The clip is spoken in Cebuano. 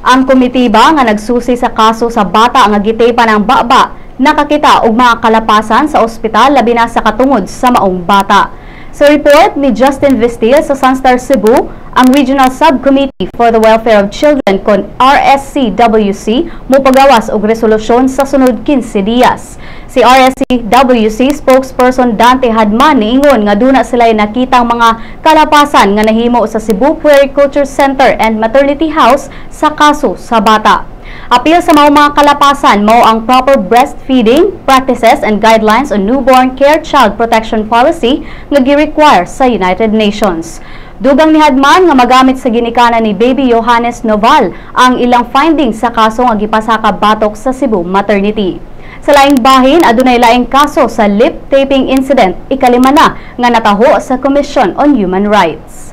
Ang komitiba nga nagsusi sa kaso sa bata nga gitepan ang baba nakakita og mga kalapasan sa ospital, labi na sa katungod sa maong bata. Sa report ni Justin Vestil sa Sunstar Cebu, ang Regional Subcommittee for the Welfare of Children kon RSCWC mopagawas og resolusyon sa sunod 15 diyas. Si RSCWC spokesperson Dante Hadman niingon nga duna sila nakitang mga kalapasan nga nahimo sa Cebu Puericulture Center and Maternity House sa kaso sa bata. Apil sa mao mga kalapasan mao ang proper breastfeeding practices and guidelines on newborn care child protection policy nga gi-require sa United Nations. Dugang ni Hadman nga magamit sa ginikanan ni Baby Johannes Noval ang ilang findings sa kaso nga gipasaka batok sa Cebu Maternity. Sa laing bahin, adunay laing kaso sa lip taping incident, ikalima na nga nataho sa Commission on Human Rights.